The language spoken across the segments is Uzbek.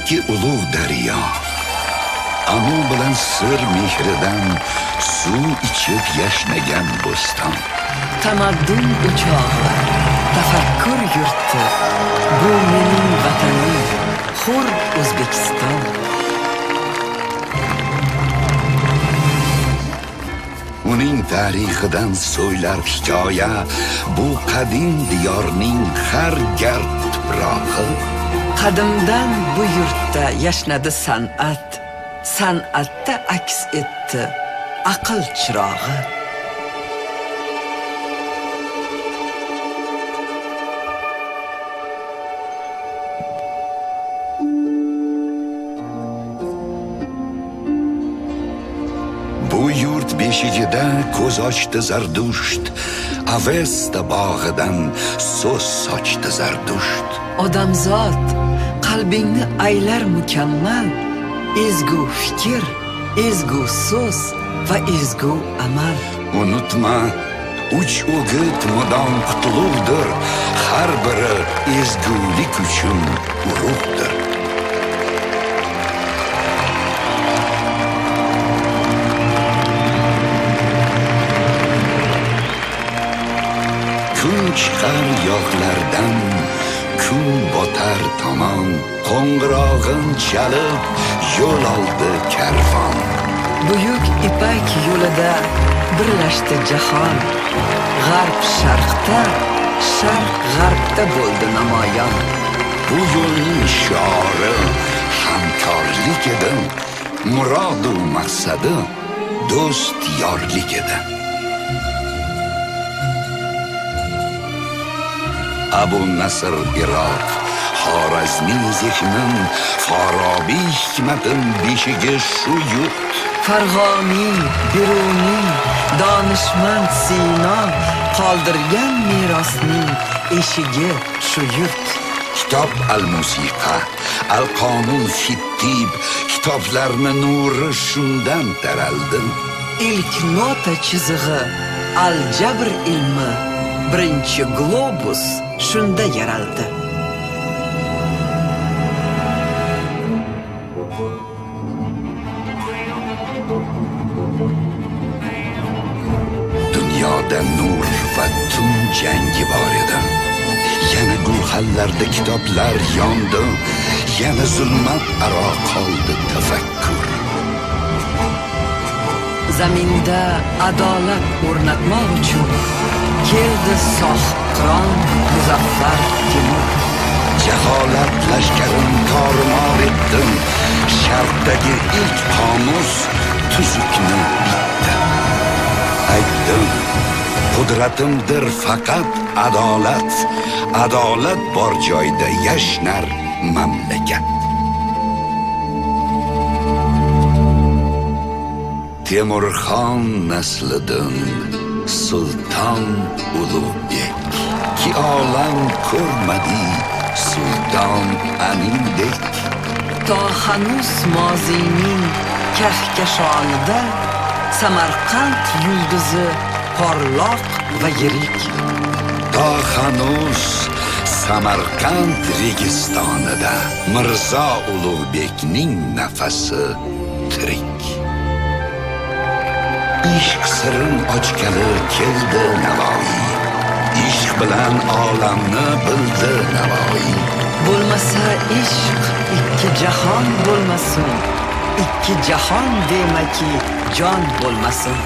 Ikki ulug' daryo Amu bilan Sir mehridan suv ichib yashnagan bo'ston. Tamaddun o'chog'i, tafakkur yurti, bu mening vatanim, hur O'zbekiston. Uning tarixidan so'ylar hikoya, bu qadim diyorning har gard tuprog'i. Qadimdan bu yurtda yashnadi san'at, san'atda aks etdi aql chirog'i. Bu yurt beshigida ko'z ochdi Zardusht, Avesta bog'idan so'z sochdi Zardusht. Odamzod qalbingni aylar mukammal, ezgu fikr, ezgu so'z va ezgu amal. Unutma, uch o'git mudom qutlug'dir, har biri ezgulik uchun urug'dir. Kun chiqar yoqlardan, kun botar tomon, qo'ng'irog'in chalib yo'l oldi karvon. Buyuk Ipak yo'lida birlashdi jahon, g'arb sharqda, sharq g'arbda bo'ldi namoyon. Bu yo'lning shiori hamkorlik edi, murod u maqsadi do'st yorlik edi. Abu Nasr Iroq, Xorazmiy zehnin, Forobiy hikmatin beshigi shu yurt. Farg'oniy, Beruniy, donishmand Sino qoldirgan merosning eshigi shu yurt. Kitob al-musiqa, al-qonun fit-tib, kitoblarni nuri shundan taraldi. Ilk nota chizig'i al-jabr ilmi, birinchi globus shunda yaraldi. Dunyoda nur va tun jangi bor edi. Yana gulxanlarda kitoblar yondi, yana zulmat aro qoldi tafakkur. Zaminda adolat o'rnatmoq uchun keldi sohibqiron Muzaffar Temur. Jaholat lashkarin tormor etdim, sharqdagi ilk qomus tuzukni bitdi. Aytdim, qudratimdir faqat adolat, adolat bor joyda yashnar mamlakat. Temurxon naslidan Sulton Ulug'bek, ki olam ko'rmadi sulton anindek. To hanuz moziyning kahkashonida Samarqand yulduzi porloq va yirik. To hanuz Samarqand registonida Mirzo Ulug'bekning nafasi tirik. Ishq sirin ochgali keldi Navoiy, ishq bilan olamni bildi Navoiy. Bo'lmasa ishq ikki jahon bo'lmasin, ikki jahon demaki jon bo'lmasin.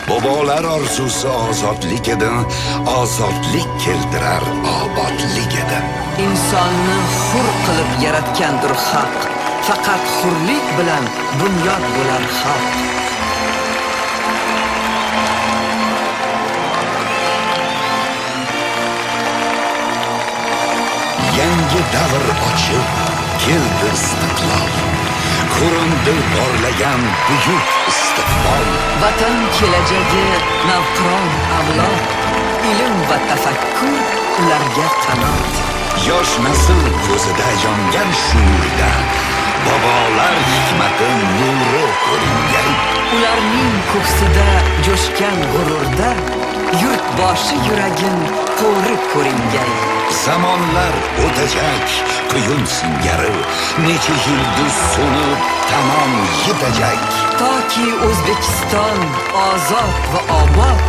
Bobolar orzusi ozodlik edi, ozodlik keltirar obodlik edi. Insonni hur qilib yaratgandir haq, faqat hurlik bilan bunyod bo'lar xalq. Yangi davr ochib keldi istiqlol, ko'rindi porlagan buyuk istiqbol. Vatan kelajagi navqiron avlod, ilm va tafakkur ularga qanot. Yosh nasl ko'zida yongan shuurda bobolar hikmati nuri ko'ringan. Ularning ko'ksida jo'shgan g'ururda Yurtboshi yuragin qo'ri ko'ringay. Zamonlar o'tajak quyun singari, necha yulduz so'nib tamom yetajak. Toki O'zbekiston ozod va obod,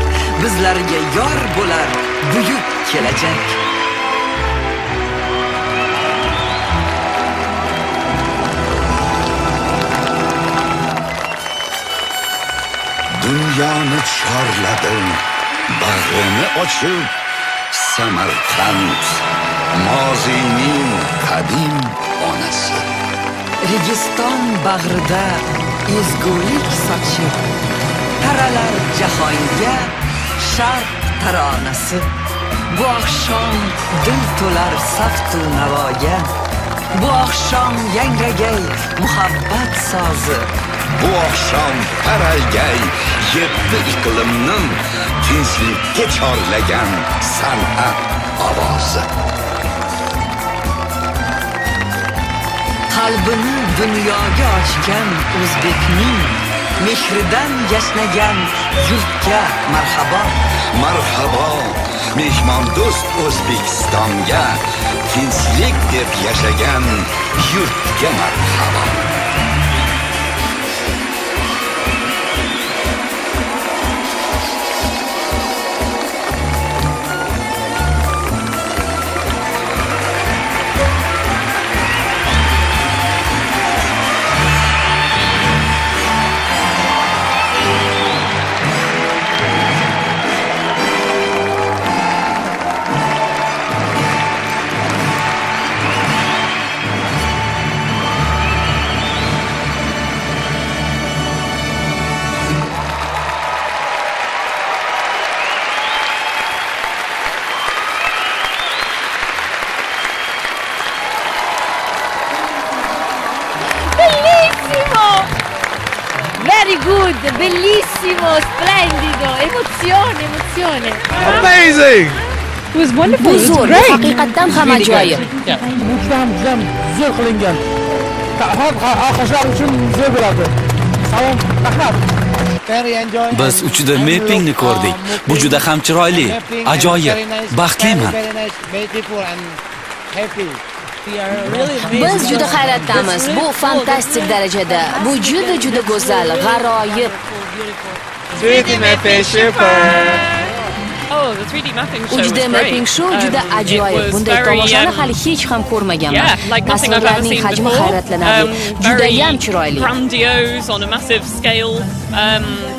bizlarga yor bo'lar buyuk kelajak. Dunyoni chorladi, bag'rini ochib Samarqand, moziyning qadim onasi. Registon bag'rida ezgulik sochib, taralar jahonga sharq taronasi. Bu oqshom dil to'lar saftu navoga, bu oqshom yangragay muhabbat sozi. Bu oqshom taralgay yetti iqlimni tinchlikka chorlagan san'at ovozi. Qalbini dunyoga ochgan o'zbekning mehridan yashnagan yurtga marhabo. Marhabo mehmondo'st O'zbekistonga, tinchlik deb yashagan yurtga marhabo. Very good, bellissimo, splendido, emozione, emozione. Amazing! It was wonderful. Bu zo'r, haqiqatdan ham ajoyib. Bu juda ham zo'r qilingan. Xohlar uchun zo'r bo'ladi. Salom, rahmat. Biz 3D mappingni ko'rdik. Bu juda ham chiroyli, ajoyib, baxtliman. Biz juda hayratdamiz. Bu fantastik darajada. Bu juda go'zal, g'aroyib. 3D mapping super. 3D mapping show juda ajoyib. Bunday tomoshani hali hech ham ko'rmaganman. Tasvirlarning hajmi hayratlanarli. Juda ham chiroyli. Grandiose on a massive scale.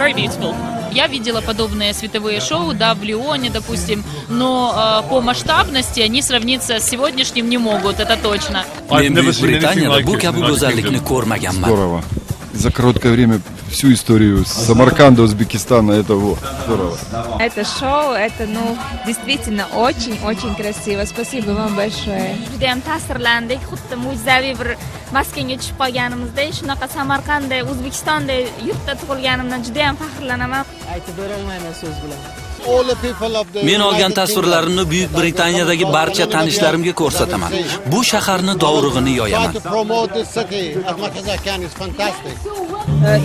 Very beautiful. Я видела подобные световые шоу, да, в Лионе, допустим, но по масштабности они сравниться с сегодняшним не могут, это точно. Men Buyuk Britaniyada bu kabi go'zallikni ko'rmaganman. Здорово. За короткое время всю историю Самарканда, Узбекистана, это вот, здорово. Это шоу, это, ну, действительно очень-очень красиво. Спасибо вам большое. Juda ham ta'sirlandik, xuddi mo'jizaviy bir maskanga tushib qolganimizdek, shunaqa Samarqandda, O'zbekistonda yurtda tug'ilganimdan juda ham faxrlanaman. Aytib bera olmayman so'z bilan. Men olgan tasvirlarimni Buyuk Britaniyadagi barcha tanishlarimga ko'rsataman. Bu shaharni dovrug'ini yoyaman.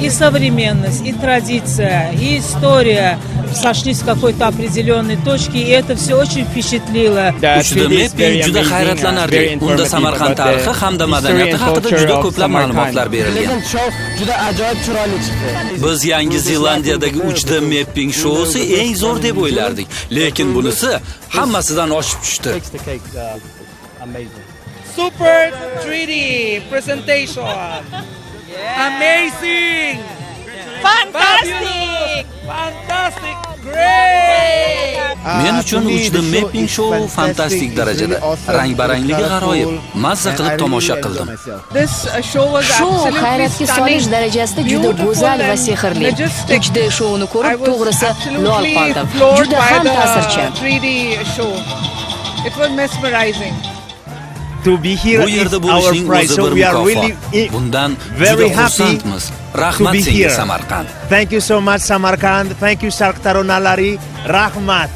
И современность, и традиция, и история сошлись в какой-то определенной точке, и это все очень впечатлило. 3D mapping juda hayratlanarli. Unda Samarqand tarixi hamda madaniyati haqida juda ko'plab ma'lumotlar berilgan. Juda ajoyib chiroyli chiqdi. Biz Yangi Zelandiyadagi 3D mapping shousi eng zo'r deb o'ylardik, lekin bunisi hammasidan oshib tushdi. Super 3D presentation. Amazing! Fantastic! Fantastic! Great! Men uchun 3D mapping shou fantastik darajada. Rang-barangligi g'aroyib. Mazza qilib tomosha qildim. Shou hayratga solish darajasida juda go'zal va sehrli. 3D shouni ko'rib, to'g'risi lol qoldim. Juda ham ta'sirchan. It was mesmerizing. Bu yerda bo'lishning o'zi bir mukofot. Bundan juda xursandmiz. Rahmat senga, Samarqand. Thank you so much, Samarkand. Thank you, Sharq Taronalari. Rahmat.